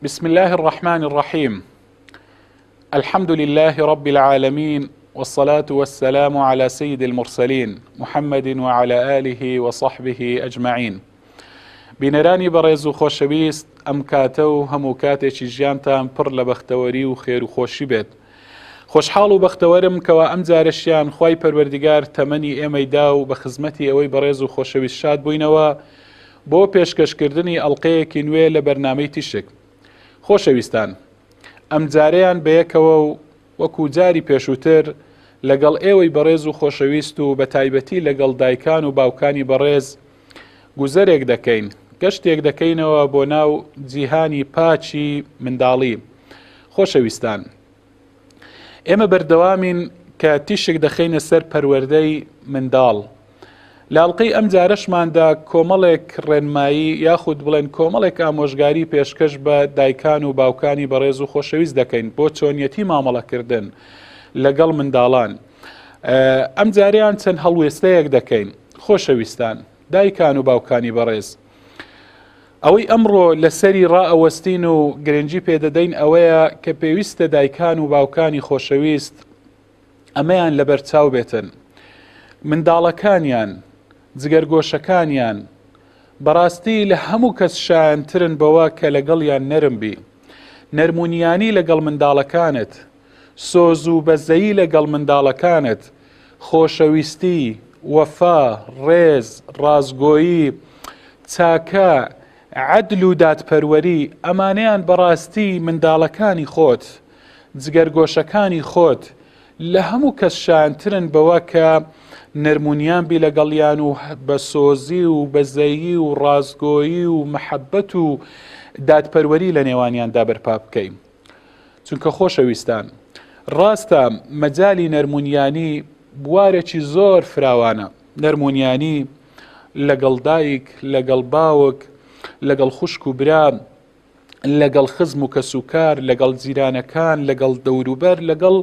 بسم الله الرحمن الرحيم الحمد لله رب العالمين والصلاة والسلام على سيد المرسلين محمد وعلى آله وصحبه أجمعين بینەرانی بەڕێز و خۆشەویست ئەم کاتە و هەموو کاتێکی ژیانتان پڕ لە بەختەوەری و خێر و خۆشی بێت خۆشحاڵ و بەختەوەرم کەوا ئەم جارەشیان خوای پەروەردگار تەمەنی ئێمەی دا و بە خزمەتی ئەوەی بەڕێز و خۆشەویست شاد بووینەوە بۆ پێشکەشکردنی ئەڵلقەیەکی نوێ لە بەرنامەی تیشک. خۆشەویستان ئەمجارەیان بەیەکەوە و وەکو جاری پێشووتر لەگەڵ ئێوەی بەڕێز و خۆشەویست و بە تایبەتی لەگەڵ دایکان و باوکانی بەڕێز گوزەرێک دەکەین، گەشتێک دەکەینەوە بۆ ناو جیهانی پاکی منداڵی. خۆشەویستان ئێمە بەردەوامین کە تیشک دەخەینە سەر پەروەردەی منداڵ. لە ئەڵقەی ئەم جارەشماندا کۆمەڵێک ڕێنمایی یاخود بڵێن کۆمەڵێک ئامۆژگاری پێشکەش بە دایکان و باوکانی بەڕێز و خۆشەویست دەکەین بۆ چۆنیەتی مامەڵەکردن لەگەڵ منداڵان. ئەم جاریان چەند هەڵوێستەیەک دەکەین خۆشەویستان دایکان و باوکانی بەڕێز. ئەوەی ئەمڕۆ لەسەری ڕائەوەستین و گرنگی پێدەدەین ئەوەیە کە پێویستە دایکان و باوکانی خۆشەویست ئەمەیان لەبەرچاو بێتن منداڵەکانیان جگەرگۆشەکانیان بەڕاستی لە هەموو کەس شایەنترن بەوە کە لەگەڵیان نەرم بی نەرمونیانی لەگەڵ منداڵەکانت سۆز و بەزەیی لەگەڵ منداڵەکانت، خۆشەویستی، وەفا، ڕێز، ڕاستگۆیی، چاکە، عەدل و دادپەروەری، ئەمانەیان بەڕاستی منداڵەکانی خۆت، جگەرگۆشەکانی خۆت، لە هەموو کەس شایەنترن بەوە کە نەرمونیان بی لەگەڵیان و بە سۆزی و بەزەیی و ڕاستگۆیی و مەحەبەت و دادپەروەری لە نێوانیاندا بەرپا بکەی. چونکە خۆشەویستان ڕاستە مەجالی نەرمونیانی بوارێکی زۆر فراوانە نەرمونیانی لەگەڵ دایک لەگەڵ باوک لەگەڵ خوشک و برا لەگەڵ خزم و کەسوکار لەگەڵ جیرانەکان لەگەڵ دەوروبەر لەگەڵ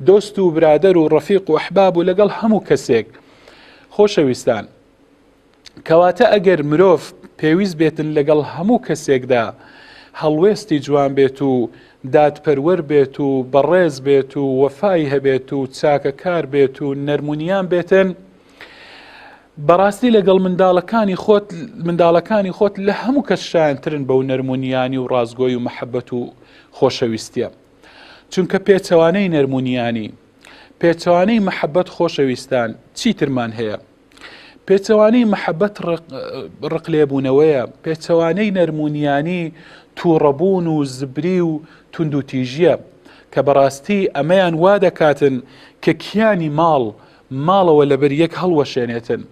دۆست و برادەر و ڕەفیق و ئەحباب و لەگەڵ هەموو کەسێک خۆشەویستان کەواتە ئەگەر مرۆڤ پێویست بێتن لەگەڵ هەموو کەسێکدا هەڵوێستی جوان بێت و دادپەروەر بێت و بەڕێز بێت و وەفای هەبێت و چاکەکار بێت و نەرمونیان بێتن بەڕاستی لەگەڵ منداڵەکانی خۆت منداڵەکانی خۆت لە هەموو کەس شایەنترن بەو نەرمونیانی و ڕاستگۆی و مەحەبەت و خۆشەویستیە چونکە پێچەوانەی نەرمونیانی پێچەوانەی مەحەبەت خۆشەویستان چیترمان هەیە پێچەوانەی مەحەبەت ڕق لێبوونەوەیە، پێچەوانەی نەرمونیانی تووڕەبوون و زبری و توندوتیژییە، کە بەڕاستی ئەمەیان وا دەکاتن کە کیانی ماڵ، ماڵەوە لەبەر یەک هەڵوەشێنێتن.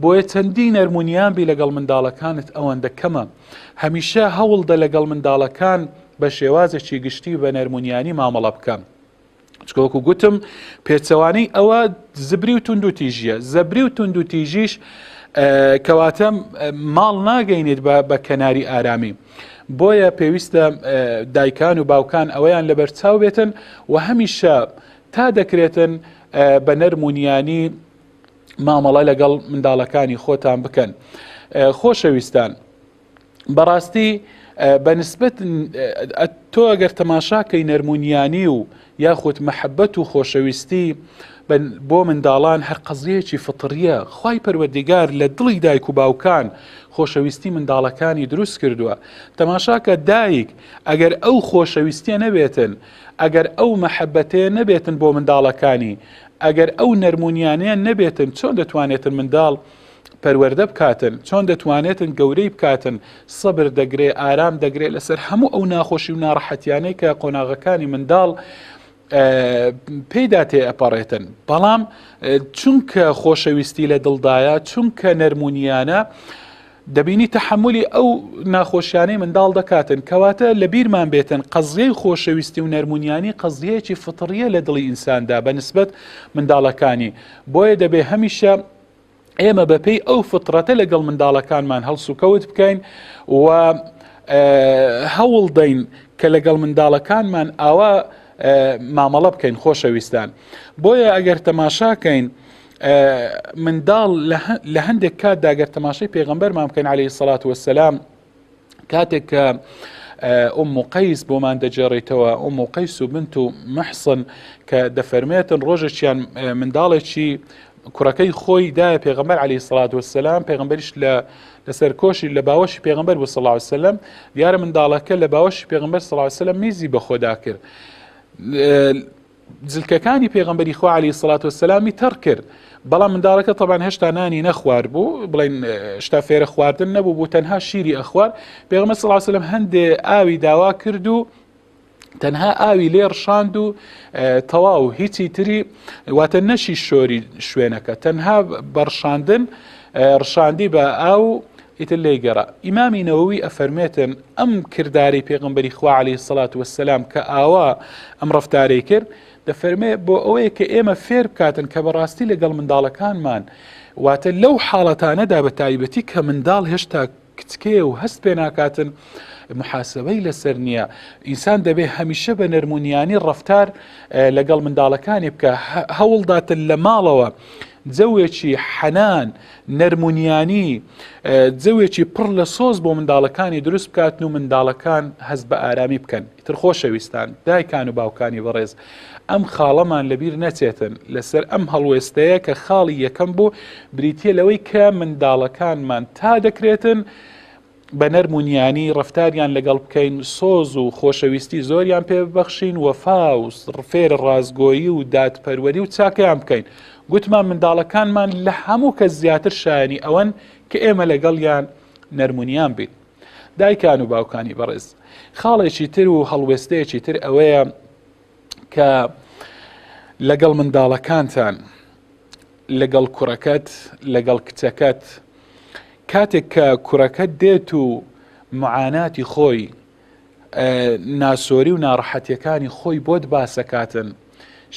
بۆیە چەندی نەرمونیان بی لەگەڵ منداڵەکانت ئەوەندە کەمە. هەمیشە هەوڵدە لەگەڵ منداڵەکان بە شێوازێکی گشتی بە نەرمونیانی مامەڵە بکە. چونکە وەکو گوتم پێچەوانەی ئەوە زبری و توندوتیژیە زەبری و توندوتیژیش کەواتە ماڵ ناگەینێت بە کەناری ئارامی بۆیە پێویستە دایکان و باوکان ئەوەیان لەبەرچاو بێتن و هەمیشە تا دەکرێتن بە نەرمونیانی مامەڵە لەگەڵ منداڵەکانی خۆتان بکەن خۆشەویستان بەڕاستی بە نسبەت تۆ ئەگەر تەماشاکەی نەرمونیانی و یاخود مەحەبەت و خۆشەویستی بۆ منداڵان هەر قەزیەکی فطریە خوای پەروەردیگار لە دڵی دایک و باوکان خۆشەویستی منداڵەکانی دروست کردووە تەماشاکە دایک ئەگەر ئەو خۆشەویستیە نەبێتن ئەگەر ئەو مەحەبەتەیە نەبێتن بۆ منداڵەکانی ئەگەر ئەو نەرمونیانەیە نەبێتن چۆن دەتوانێتن منداڵ پەروەردە بکاتن، چۆن دەتوانێتن گەورەی بکاتن، سەبر دەگرێ، ئارام دەگرێ لەسەر هەموو ئەو ناخۆشی و ناڕەحەتیانەی کە قۆناغەکانی منداڵ پێیدا تێ ئەپەڕێتن. بەڵام چونکە خۆشەویستی لە دڵدایە، چونکە نەرمونیانە، دەبینی تەحەمولی ئەو ناخۆشیانەی منداڵ دەکاتن. کەواتە لە بیرمان بێتن قەزیەی خۆشەویستی و نەرمونیانی قەزیەیەکی فطریە لە دڵی ئینساندا بە نسبەت منداڵەکانی. بۆیە دەبێ هەمیشە ئێمە بەپێی ئەو فطرەتە لەگەڵ منداڵەکانمان هەڵسوکەوت بکەین و هەوڵ دەین کە لەگەڵ منداڵەکانمان ئاوا مامەڵە بکەین خۆشەویستان بۆیە ئەگەر تەماشاکەین منداڵ لە هەندێک کاتدا گەر تەماشای پێغەمبەرمان بکەین عليه سەڵات وەسەلام کاتێک کە ئوم قەیس بۆمان دەگێڕیتەوە، ئوم قەیس و بنت و محسن کە دەفەرمێتن ڕۆژێکیان منداڵێکی کوڕەکەی خۆی دایە پێغەمبەر عەلەیهی سڵات وسلام، پێغەمبەریش لە لەسەر کۆشی لە باوەشی پێغەمبەر بوو صلی الله علیه وسلم. دیارە منداڵەکە لە باوەشی پێغەمبەر صلی الله علیه وسلم میزی بەخۆدا کرد، جلکەکانی پێغەمبەری خوا عەلەیهی سڵات وسەلامی تەڕ کرد، بەڵام منداڵەکە تەبان هێشتا نانی نەخوارد بوو، بڵین شتا فێرە خواردن نەبوو بوو، تەنها شیری ئەخوارد. پێغەمبەر صلی الله علیه وسلم هەندێ ئاوی داوا کرد و تەنها ئاوی لێ ڕشاند و تەواو، هیچی تری واتە نەشی شۆری شوێنەکە، تەنها بەڕشاندن ڕشاندی بە ئاو ئیتر لێی گەڕا. ئیمامی نەوەوی ئەفەرمێتن ئەم کردارەی پێغەمبەری خوا عەلەیهی سەڵات وەسەلام کە ئاوا ئەم ڕەفتارەی کرد، دەفەرمێ بۆ ئەوەیە کە ئێمە فێر بکاتن کە بەڕاستی لەگەڵ منداڵەکانمان، واتە لەو حاڵەتانەدا بە تایبەتی کە منداڵ هێشتا کچکەیە و هەست پێ ناکاتن، محاسبەی لەسەر نییە، ئینسان دەبێ هەمیشە بە نەرمونیانی ڕەفتار لەگەڵ منداڵەکانی بکە، هەوڵداتن لە ماڵەوە جەوێکی حەنان، نەرمونیانی، جەوێکی پڕ لە سۆز بۆ منداڵەکانی دروست بکاتن و منداڵەکان هەست بە ئارامی بکەن. ئیتر خۆشەویستان، دایکان و باوکانی بەڕێز، ئەم خاڵەمان لەبیر نەچێتن لەسەر ئەم هەڵوێستەیە کە خاڵی یەکەم بوو، بریتییە لەوەی کە منداڵەکانمان تا دەکرێتن بە نەرم و نیانی ڕەفتاریان لەگەڵ بکەین، سۆز و خۆشەویستی زۆریان پێ ببەخشین، وەفا و فێرە ڕاستگۆیی و دادپەروەری و چاکەیان بکەین. گوتمان منداڵەکانمان لە هەموو کەس زیاتر شایەنی ئەوەن کە ئێمە لەگەڵیان نەرم و نیان بین. دایکان و باوکانی بەڕێز، خاڵێکی تر و هەڵوێستەیەکی تر ئەوەیە کە لەگەڵ منداڵەکانتان، لەگەڵ کوڕەکەت، لەگەڵ کچەکەت، کاتێک کە کوڕەکەت دێت و معاناتی خۆی، ناسۆری و ناڕەحەتیەکانی خۆی بۆت باسەکاتن،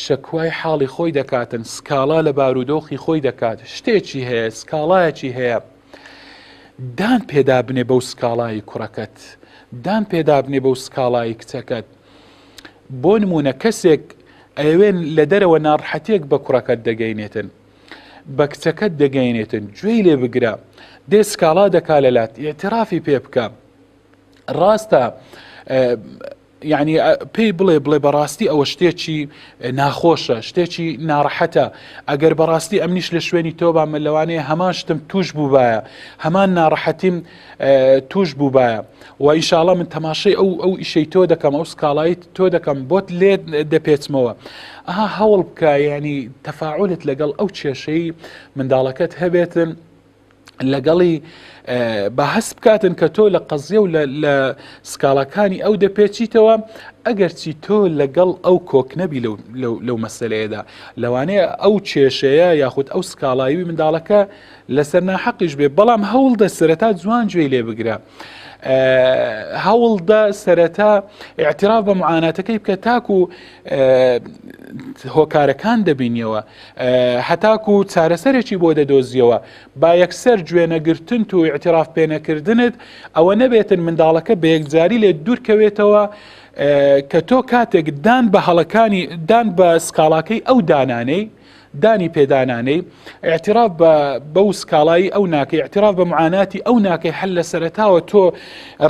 شەکوای حاڵی خۆی دەکاتن، سکاڵا لە بارودۆخی خۆی دەکات، شتێکی هەیە، سکاڵایەکی هەیە، دان پێدا بنێ بەو سکاڵایی کوڕەکەت، دان پێدا بنێ بەو سکاڵایی کچەکەت. بۆ نمونە کەسێک ئەیەوێن لە دەرەوە ناڕەحەتیەک بە کوڕەکەت دەگەینێتن، بە کچەکەت دەگەینێتن، گوێی لێ بگرە، دێ سکاڵا دەکا لە لات، ئیعترافی پێ بکە. ڕاستە یعنی پێی بڵێ، بڵێ بەڕاستی ئەوە شتێکی ناخۆشە، شتێکی ناڕەحەتە، ئەگەر بەڕاستی ئەمنیش لە شوێنی تۆ بام لەوانەیە هەمان شتم توش بووبایە، هەمان ناڕەحەتیم توش بووبایە، و ئینشاڵا من تەماشای ئەو ئەو ئیشەی تۆ دەکەم، ئەو سکاڵایی تۆ دەکەم، بۆت لێ دەپێچمەوە. ئەها هەوڵ بکە یعنی تەفاعولت لەگەڵ ئەو کێشەی منداڵەکەت هەبێتن، لەگەڵی بە هەست بکاتن کە تۆ لە قەزیە و لە سکاڵاکانی ئەو دەپێچیتەوە، ئەگەرچی تۆ لەگەڵ ئەو کۆک نەبی لەو مەسلەیەدا. لەوانەیە ئەو کێشەیە یاخود ئەو سکاڵایی منداڵەکە لەسەر ناحەقیش بێ، بەڵام هەوڵدە سەرەتا جوان گوێی لێ بگرە، هەوڵدە سەرەتا اعتراف بە معاناتەکەی بکە تاکو هۆکارەکان دەبینیەوە، هەتاکو چارەسەرێکی بۆ دەدۆزیەوە. با یەکسەر گوێنەگرتنت و اعتراف پێنەکردنت ئەوە نەبێتن منداڵەکە بە یەکجاری لێ دوورکەوێتەوە، کە تۆ کاتێک دان بە هەڵەکانی، دان بە سکاڵاکەی ئەو دانانەی، دانی پێدانانەی، اعتراف بە بەو سکاڵایی ئەو ناکەی، اعتراف بە معاناتی ئەو ناکەی، هەر لە سەرەتاوە تۆ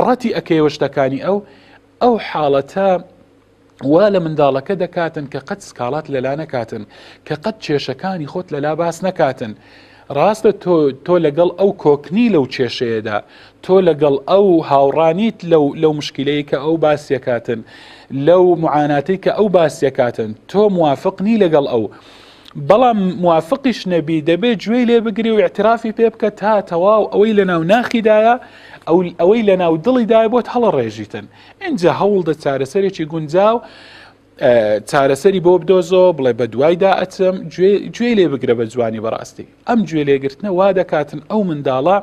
ڕەتی ئەکەیەوە شتەکانی ئەو، ئەو حاڵەتە وا لە منداڵەکە دەکاتن کە قەت سکاڵات لەلا نەکاتن، کە قەت کێشەکانی خۆت لەلا باس نەکاتن. ڕاستە تۆ تۆ لەگەڵ ئەو کۆکنی لەو کێشەیەدا، تۆ لەگەڵ ئەو هاوڕانیت لەو لەو مشکلەی کە ئەو باسیەکاتن، لەو معاناتەی کە ئەو باسیەکاتن، تۆ موافق نی لەگەڵ ئەو، بەڵام موافقیش نەبی دەبێت گوێی لێ بگری و اعترافی پێ بکە تا تەواو ئەوەی لەناو ناخیدایە، ئەو ئەوەی لەناو دڵیدایە بۆت هەڵەڕێژیتن. ئینجا هەوڵدە چارەسەرێکی گونجاو چارەسەری بۆ بدۆزەوە، بڵێ بە دوایدا ئەچم، گوێی لێ بگرە بە جوانی. بەڕاستی ئەم گوێ لێگرتنە وا دەکاتن ئەو منداڵە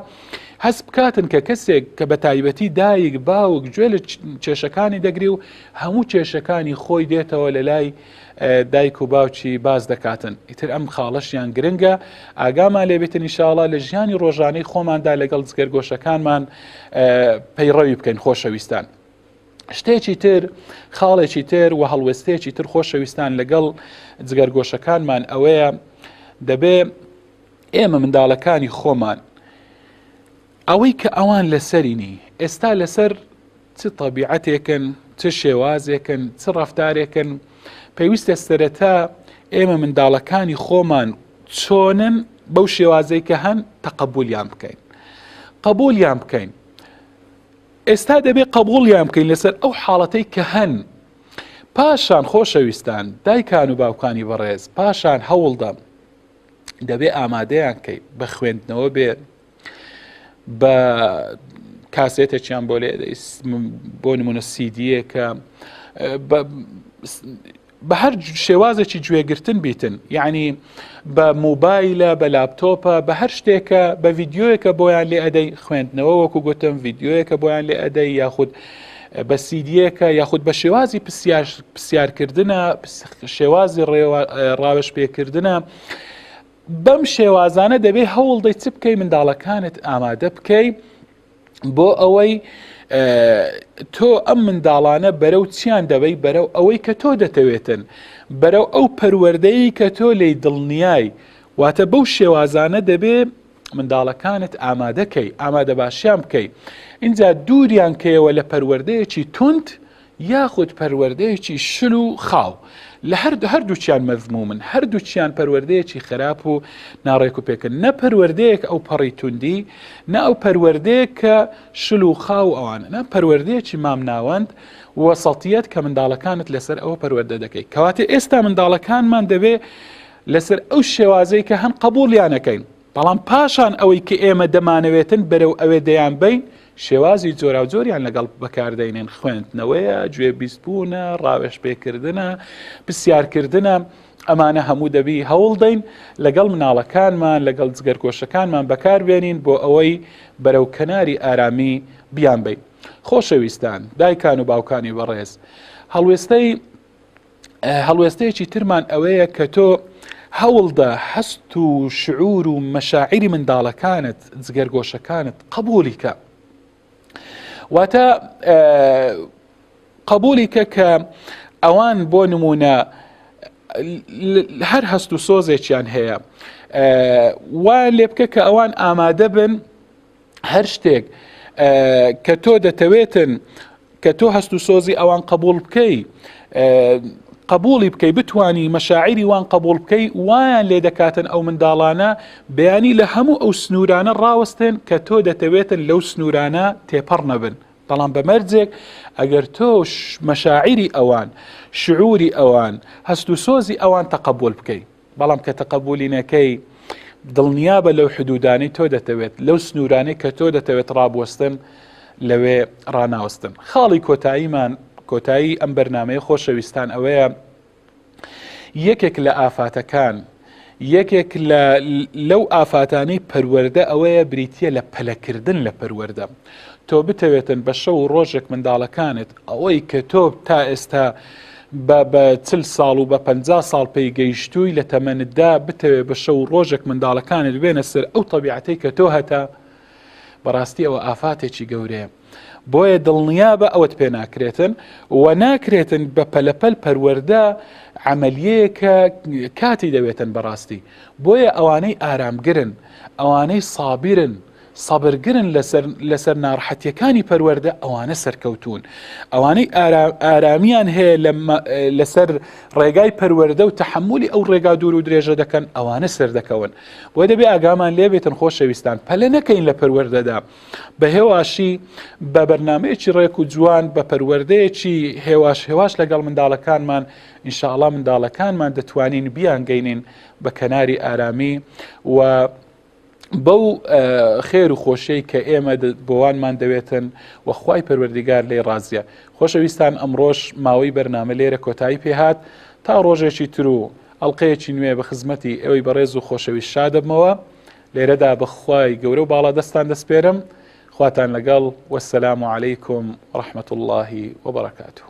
هەست بکاتن کە کەسێک کە بە تایبەتی دایک باوک گوێ لە کێشەکانی دەگری و هەموو کێشەکانی خۆی دێتەوە لە لای دایک و باوکی باس دەکاتن. ئیتر ئەم خاڵەشیان گرنگە ئاگامان لێبێتن ئینشاڵا لە ژیانی ڕۆژانەی خۆماندا لەگەڵ جگەرگۆشەکانمان پەیڕەوی بکەین. خۆشەویستان، شتێکی تر، خاڵێکی تر و هەڵوێستەیەکی تر خۆشەویستان لەگەڵ جگەرگۆشەکانمان ئەوەیە دەبێ ئێمە منداڵەکانی خۆمان ئەوەی کە ئەوان لەسەرینی ئێستا لەسەر چ تەبیعەتێکن، چ شێوازێکن، چ ڕەفتارێکن، پێویستە سەرەتا ئێمە منداڵەکانی خۆمان چۆنن بەو شێوازەی کە هەن تەقەبولیان بکەین. قبولیان بکەین. ئێستا دەبێ قبولیان بکەین لەسەر ئەو حاڵەتەی کە هەن. پاشان خۆشەویستان، دایکان و باوکانی بەڕێز، پاشان هەوڵدە دەبێ ئامادەیان کەی بە خوێندنەوە بێ بە کاسێتێکیان بۆ لێ بۆ نمونە سیدیەکە بە هەر شێوازێکی گوێگرتن بیتن یعنی بە مۆبایلە بە لاپتۆپە بە هەر شتێکە بە ڤیددیوەکە بۆیان لێ ئەدەی خوێندنەوە وەکو گوتم ڤیددیوەکە بۆیان لێ ئەدەی یاخود بە سیدیەکە یاخود بە شێوازی پرسیارکردە شێوازی ڕاوێژ پێکردە بەم شێوازانە دەبێ هەوڵدەی چ بکەی منداڵەکانت ئامادە بکەی بۆ ئەوەی تۆ ئەم منداڵانە بەرەو چیان دەبەی بەرەو ئەوەی کە تۆ دەتەوێتن بەرەو ئەو پەروەردەیە کە تۆ لی دڵنیای واتە بەو شێوازانە دەبێ منداڵەکانت ئامادەکەی ئامادە باشیان بکەی اینجا دووریان کەیەوە لە پەروەردەیەکی توند یاخود پەروەردەیەکی شل و خاو. لە هەر هەردووکیان مەزمومن، هەردووکیان پەروەردەیەکی خراپ و ناڕێک و پێکن. نە پەروەردەیەک ئەو پەڕی توندی، نە ئەو پەروەردەیەک کە شل و خاو و ئەوانە. نا پەروەردەیەکی مامناوەند وەسەتیەت کە منداڵەکانت لەسەر ئەوە پەروەردە دەکەی. کەواتە ئێستا منداڵەکانمان دەبێ لەسەر ئەو شێوازەی کە هەن قەبوڵیانەکەین. بەڵام پاشان ئەوەی کە ئێمە دەمانەوێتن بەرەو ئەوێ دەیانبەین، شێوازی جۆراوجۆریان لەگەڵ بەکاردەینن، خوێندنەوەیە، گوێبیستبوونە، ڕاوێژپێکردنە، پرسیارکردنە، ئەمانە هەموو دەبی هەوڵدەین لەگەڵ مناڵەکانمان، لەگەڵ جگەرگۆشەکانمان بەکاربێنین بۆ ئەوەی بەرەو کەناری ئارامی بیانبەین. خۆشەویستان، دایکان و باوکانی بەڕێز، هەڵوێستەی هەڵوێستەیەکی ترمان ئەوەیە کە تۆ هەوڵدە هەست و شعور و مەشاعری منداڵەکانت جگەرگۆشەکانت قبولی کە واتە قبولی کە کە ئەوان بۆ نمونە هەر هەست و سۆزێکیان هەیە وا لێ بکە کە ئەوان ئامادە بن هەر شتێک کە تۆ دەتەوێتن کە تۆ هەست و سۆزی ئەوان قبول بکەی قبولی بکەی بتانی مەشاعری وان قبول بکەی وایان لێ دەکاتن ئەو منداڵانە بەیانی لە هەموو ئەو سنوورانە ڕاوەستن کە تۆ دەتەوێتن لەو سنوورانە تێپەڕ نەبن بەڵام بە مەرجێک ئەگەر تۆ مەشاعری ئەوان شعوری ئەوان هەست و سۆزی ئەوان تەقبول بکەی بەڵام کە تەقەبولی نەکەی دڵنیابە لەو حدودانەی تۆ دەتەوێت لەو سنوورانەی کە تۆ دەتەوێت ڕابوەستن لەوێ ڕناوەستن خاڵی کۆتاییمان کۆتایی ئەم بەرنمەیە خۆشەویستان ئەوەیە یەکێک لە ئافاتەکان یەکێک لەو ئافاتانەی پەروەردە ئەوەیە بریتە لە پەلەکردن لە پەروەردە تۆ بتەوێتن بە شەو و ڕۆژێک منداڵەکانت ئەوەی کە تۆ تا ئێستا بە بە چل ساڵ و بە 50 ساڵ پێی گەیشتووی لە تەمەنتدا بتەوێ بە شەو و ڕۆژێک منداڵەکانت بێنە سەر ئەو تەبیعەتەی کە تۆ هەتە بەڕاستی ئەوە ئافاتێکی گەورەیە بۆیە دڵنیابە ئەوەت پێ ناکرێتن و ناکرێتن بە پەلەپەل پەروەردە عملیەیەکە کاتی دەوێتن بەڕاستی بۆیە ئەوانەی ئارامگرن ئەوانەی سابیرن سەبرگرن لەسەر لەسەر ناڕەحەتیەکانی پەروەردە ئەوانە سەرکەوتوون ئەوانەی ئارامیان هەیە لەسەر ڕێگای پەروەردە و تەحملی ئەو ڕێگا دوور و درێژە دەکەن ئەوانە سەردەکەون بۆ دەبێ ئاگامان لێبێتن خۆشەویستان پەلە نەکەین لە پەروەردەدا بە هێواشی بە بەرنمەیەکی ڕێک و جوان بە پەروەردەیەکی هێواش هێواش لەگەڵ منداڵەکانمان ئینشاءڵا منداڵەکانمان دەتوانین بیانگەینین بە کەناری ئارامی و بەو خێر و خۆشیەی کە ئێمە بۆوانمان دەوێتن و خوای پەروەردیگار لێی ڕازیە. خۆشەویستان ئەمڕۆش ماوەی بەرنامە لێرە کۆتایی پێهات تا ڕۆژێکی تر و ئەڵقەیەکی نوێ بە خزمەتی ئێوەی بەڕێز و خۆشەویست شادەبمەوە لێرەدا بە خوای گەورە و باڵا دەستان دەسپێرم خواتان لەگەڵ والسلام علیکم ورحمة الله وبرکاته.